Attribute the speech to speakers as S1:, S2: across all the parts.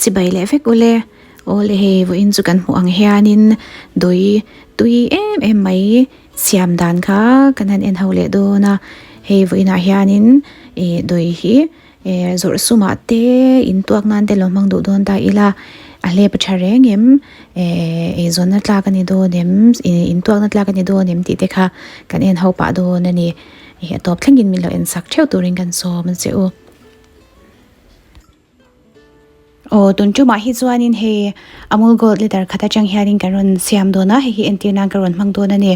S1: Chibai leh vek ule. Awle hei vawiin chu kan hmuh ang hianin dui tui em em mai siam dan kha kan han en ho leh dawn a. Hei vawiinah hianin ih dui hi eh zawrh sumah te intuak nan te lo hmang duh dawn ta ila a hlep a tha reng em eh eizawnna tlak a ni dawn em ih intuakna tlak a ni dawn em tih te kha kan en ho pah dawn a ni. Ih a tawp thlengin min lo en sak theuh turin kan sawm a che u. Aw tun tumah hi chuanin hei Amul Gold liter khat atang hianin kan rawn siam dawn a, hei hi entir nan ka rawn hmang dawn a ni.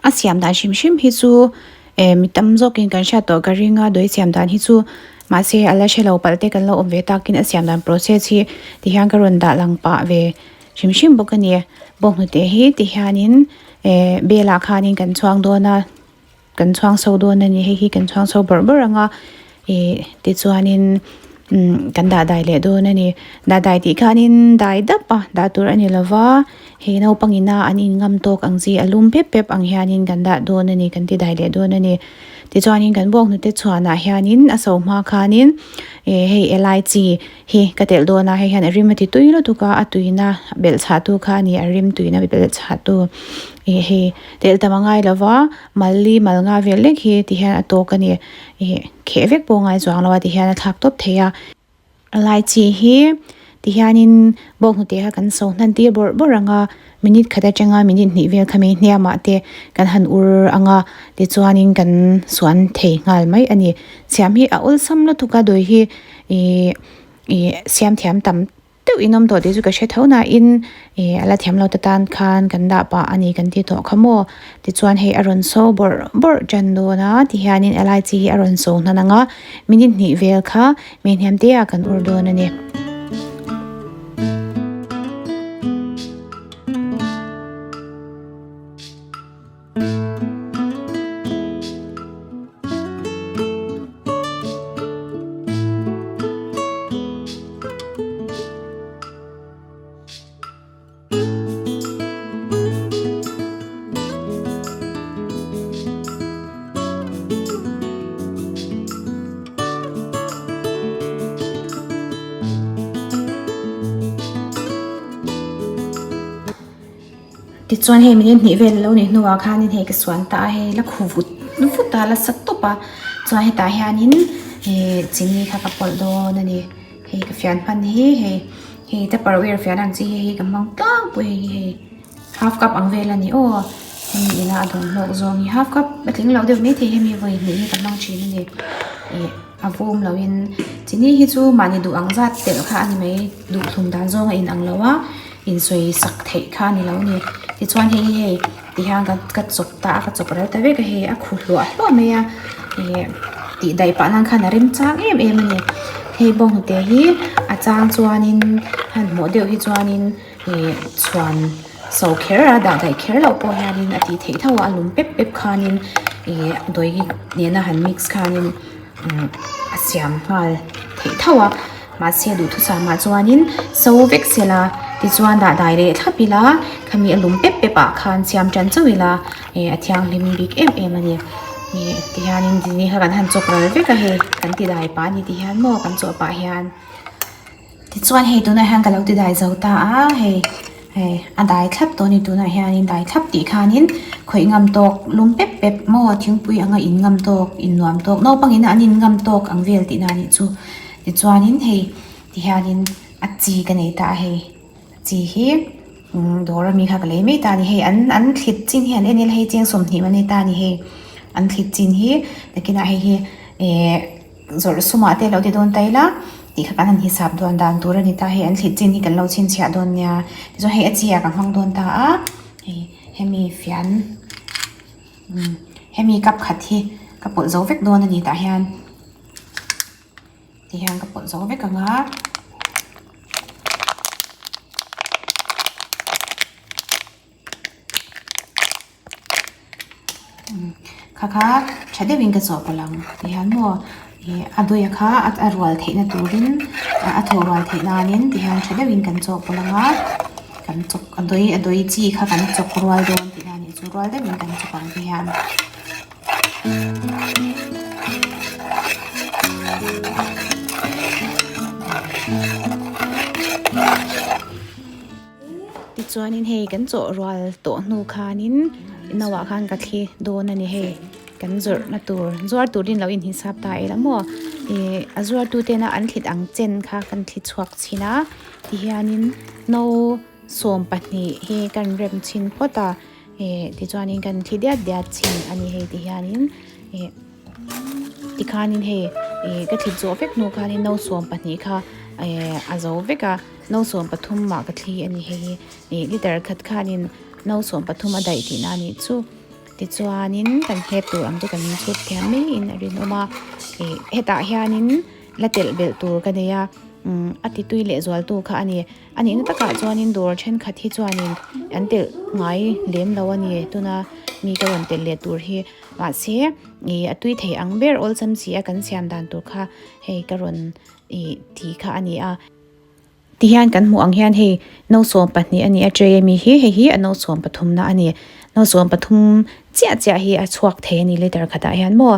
S1: A siam dan hrim hrim hi chu eh mi tam zawkin kan hriat tawh ka ring a, dawi siam dan hi chu mahse a la hre lo palh te kan lo awm ve takin a siam dan process hi tihian ka rawn dah lang pah ve hrim hrim bawk a ni. Bawnghnute hi tihianin eh bel ah khanin kan chhuang dawn a. Kan chhuang so dawn a ni hei hi kan chhuang so bawrh bawrh ang a ih tichuanin umm kan dah dai leh dawn a ni dah dai tih khanin dai dap a dah tur a ni lo va hei naupang ina an in ngam tawk ang chi a lum pep pep ang hianin kan dah dawn a ni kan ti dai leh dawn a ni tichuanin kan bawk hnute chhuanah hianin a so hma khanin ih hei elaichi hi ka telh dawn a hei hian a rim a ti tui lutuk a a tuina belh chhah tu kha a ni a rim tuina belh chhah tu ih hei telh tam a ngai lo va mal li mal nga vel lek hi ti hian a tawk a ni ih kheh vek pawh a ngai chuang lo a ti hian a thlak tawp thei a elaichi hi ti hianin bawnghnute kha kan so hnan tir bawrh bawrh ang a minute khat atanga minute hnih vel kha mai hniamah te kan han ur ang a tichuanin kan suan thei nghal mai a ni siam hi a awlsam lutuk a dawi hi ih ih siam thiam tam deuh in awm tawh tih chu ka hre tho nain ih a la thiam lo te tan khan kan dah pah a ni kan ti tawh kha maw tichuan hei a rawn so bawrh bawrh tan dawn a tihianin elaichi hi a rawn so hnan ang a minute hnih vel kha mi hniam te ah kan ur dawn a ni. Tichuan hei minute hnih vel alo nih hnuah khanin hei ka suan ta a hei la khu vut vut a la sa tawp a chuan hetah hianin ihh chini kha ka pawlh dawn a ni hei ka fian hman hi hei hei tupperware fian ang chi hi hei ka hmang tlangpui hei hi hei half cup ang vel a ni aw hemi ina a dawm hlawk zawng hi half cup a tling loh deuh maithei hemi vawi hnih hi ka hmang thin a ni ih a vum loin chini hi chu mahni duh ang zat telh kha a ni mai duhthlum dan zawng a inang lo a. Insawi sak theih kha a ni lo a ni. Tichuan hei hi hei tihian ka ka chawp ta a ka chawp ral ta vek a hei a khu hluah hluah mai a ih tih daih pah nan khan a rem chang em em a ni. Hei bawnghnute hi a chang chuanin hmanhmawh deuh hi chuanin ih chhuan so kher a dah daih kher loh pawh hianin a tih theih tho a a lum pep pep khanin ih dawi nena han mix khanin a siam nghal theih tho a. Mahse duhthusam ah chuanin so vek sela tichuan dah dai leh thlap ila khami a lum pep pep ah khan siam tan chauh ila eh a thianghlim bik em em a ni ih tihianin dini kha kan han chawk ral vek a hei kan ti dai pah a ni tihian maw kan chawh pah hian tichuan hei tunah hian ka lo ti dai zo ta a hei hei a dai thlap tawh a ni tunah hianin dai thlap tih khanin khawih ngam tawk lum pep pep maw thingpui anga in ngam tawk in nuam tawk naupangin an in ngam tawk ang vel tihna a nih chu. Tichuanin hei tihianin a chi ka nei ta a hei chi hi umm dawr ami kha ka lei mai ta a ni hei an an thlit chin hi an en ila hei cheng 20 an nei ta a ni hei an thlit chin hi nakinah hei hi ehh zawrh sumah te alo ti dawn ta ila tih kha kan han hisap dawn dan tur a ni ta hei an thlit chin hi kan lo chhinchhiah dawn nia tichuan hei a chi ah ka hmang dawn ta a hei hemi fian umm hemi cup khat hi ka pawlh zo vek dawn a ni tah hian. Ti hian ka pawlh zo vek ang a. Kha kha tha deuhin ka chawhpawlh ang ti hian maw ih a dawia kha a rual theihna turin a thaw rual theih nanin ti hian tha deuhin kan chawhpawlh ang a kan chawk a dawi a dawi chi kha kan chawk rual dawn tihna a nih chu rual deuhin kan chawk ang ti hian. Tichuanin hei kan chawh rual tawh hnu khanin no ah khan ka thli dawn a ni hei kan zawrhna tur zuar turin lo inhisap ta ila maw ih a zuar tu tena an thlit ang chen kha kan thli chhuak chhin a tihianin no 20 hi kan rem chhin phawt a ih tichuanin kan thli diat diat chhin a ni hei tihianin ih. Tikhanin hei ih ka thlit zawh vek hnu khanin no 20 kha eh a zo vek a no 13 mah ka thli a ni hei hi ih liter khat khanin no 13 a daih tihna a nih chu tichuanin kan hlep tur ang chu kan inchhut thiam maiin a rinawm a ih hetah hianin la telh belh tur ka nei a umm a ti tui leh zual tu kha a ni. A nihna takah chuanin dawr thenkhat hi chuanin an telh ngai lem lo a ni tuna mi ka rawn telh leh tur hi mahse ih a tui thei ang ber awlsam si a kan siam dan tur kha hei ka rawn ih ti kha a ni a. Tihian kan hmuh ang hian hei no 12 a ni a tray ami hi hei hi a no 13 na a ni no 13 chiah chiah hi a chhuak thei a ni liter khatah hian maw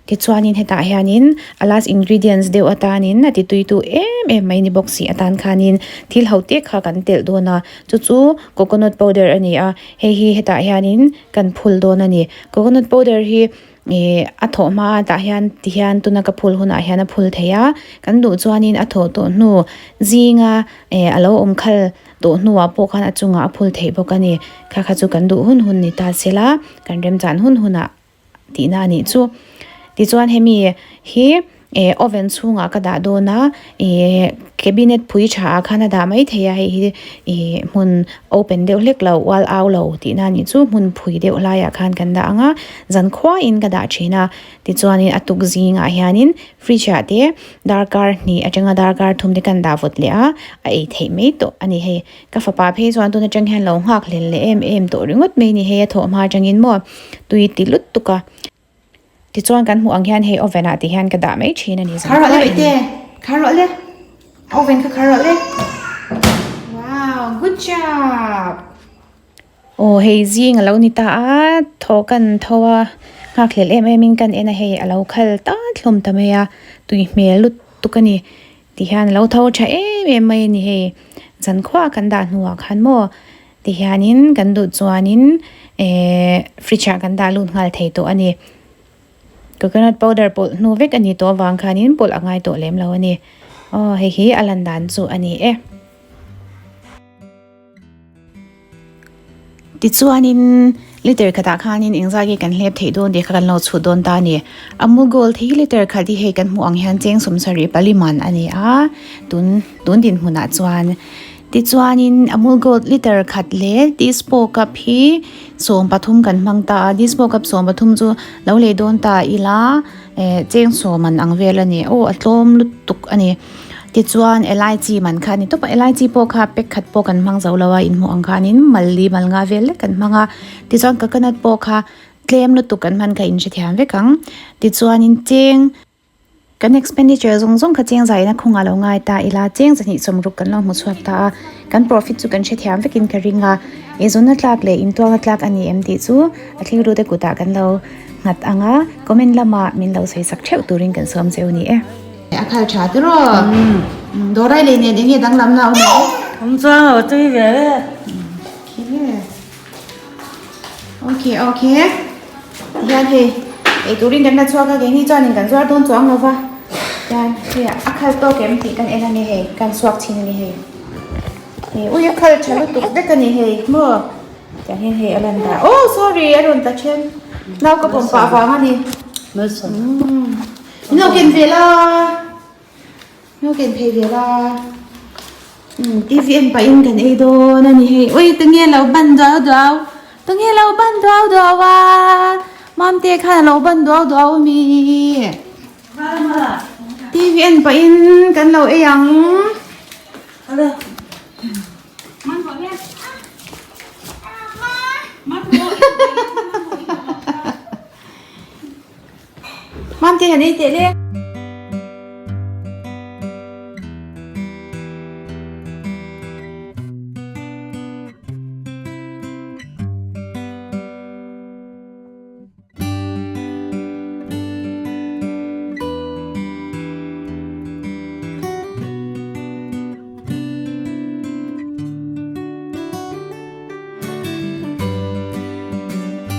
S1: tichuanin hetah hianin a last ingredients deuh atanin a ti tui tu em em mai ni bawk si atan khanin thil ho te kha kan telh dawn a chu chu coconut powder a ni a hei hi hetah hianin kan phul dawn a ni coconut powder hi ih a thawh hma tah hian tihian tuna ka phul hunah hian a phul thei a kan duh chuanin a thawh tawh hnu zinga eh a lo awm khal tawh hnuah pawh khan a chungah a phul theih bawk a ni kha kha chu kan duh hun hun ni ta sela kan remchan hun hunah tihna a nih chu tichuan hemi hi eh oven chhungah ka dah dawn a ih cabinet phui tha ah khan a dah mai thei a hei hi ih hmun open deuh hlek lo ual au lo tihna a nih chu hmun phui deuh laiah khan kan dah ang a zan khuain ka dah thin a tichuanin a tuk zingah hianin fridge ah te darkar hnih atanga darkar thum te kan dah vawt leh a a ei theih mai tawh a ni hei ka fapa phei chuan tun atang hian lo nghak hlel leh em em tawh ringawt mai a ni hei a thawh hma atangin maw tui ti lut tuk a. Tichuan kan hmuh ang hian hei oven ah ti hian ka dah mai thin a ni
S2: Khar rawh le Baihte, khar rawh le. Oven kha khar rawh le.
S1: Wow, good job. Aw hei zing a lo ni ta a, thaw kan tho a, nghakhlel em em in kan en a hei a lo khal tan hlawm ta mai a, tui hmel lutuk a ni. Ti hian a lo tho tha em em mai a ni hei, zankhua kan dah hnuah khan maw Ti hianin kan duh chuanin ehh fridge ah kan dah lut nghal thei tawh a ni. Coconut powder pawlh hnu vek a ni tawh avang khanin pawlh a ngai tawh lem lo a ni. Aw hei hi a lan dan chu a ni e. Tichuanin liter khatah khanin engzah nge kan hlep theih dawn tih kha kan lo chhut dawn ta a ni. Amul Gold hi liter khat hi hei kan hmuh ang hian cheng 74 man a ni a, tun tun dinhmunah chuan. Tichuanin Amul Gold liter khat leh Dispo cup hi 13 kan hmang ta a, Dispo cup 13 chu lo lei dawn ta ila eh cheng sawm an ang vel a ni aw a tlawm lutuk a ni. Tichuan elaichi man kha a ni tawp a, elaichi pawh kha pack khat pawh kan hmang zo lo a inhmuh ang khanin mal li mal nga vel lek kan hmang a, tichuan coconut pawh kha tlem lutuk kan hman kha inhrethiam vek ang. Tichuanin cheng. Kan expenditure zawng zawng kha cheng zaiin a khungah lo ngai ta ila, cheng zahnih sawmruk kan lo hmu chhuak ta a, kan profit chu kan hrethiam vekin ka ring a, eizawnna tlak leh intuangna tlak a ni em tih chu a thilrute kutah kan lo nghat ang a, comment lamah min lo sawi sak theuh turin kan sawm cheu ni e.
S2: A khal tha tiraw? Dawrai lei nen enge danglamna a awm em?
S3: Awm chuang lo tui ve e.
S2: Okay okay hian hei ei turin kan la chhuak a keini chuanin kan zuar dawn chuang lova hian hei a khal tawk em tih kan en a ni hei kan chhuak thin a ni hei hei ui a khal tha lutuk vek a ni hei maw tiang hian hei a lan dah oh sorry a rawn ta then nau ka pawm pah vang a ni min lo ken ve la. Hnu ken phei ve la. Umm TV en pahin kan ei dawn a ni hei. Ui tunge lo ban duau duau. Tunge lo ban duau duau a. Mamte khan a lo ban duau duau a mi. TV en pahin kan lo ei ang. Mamte han ei teh le.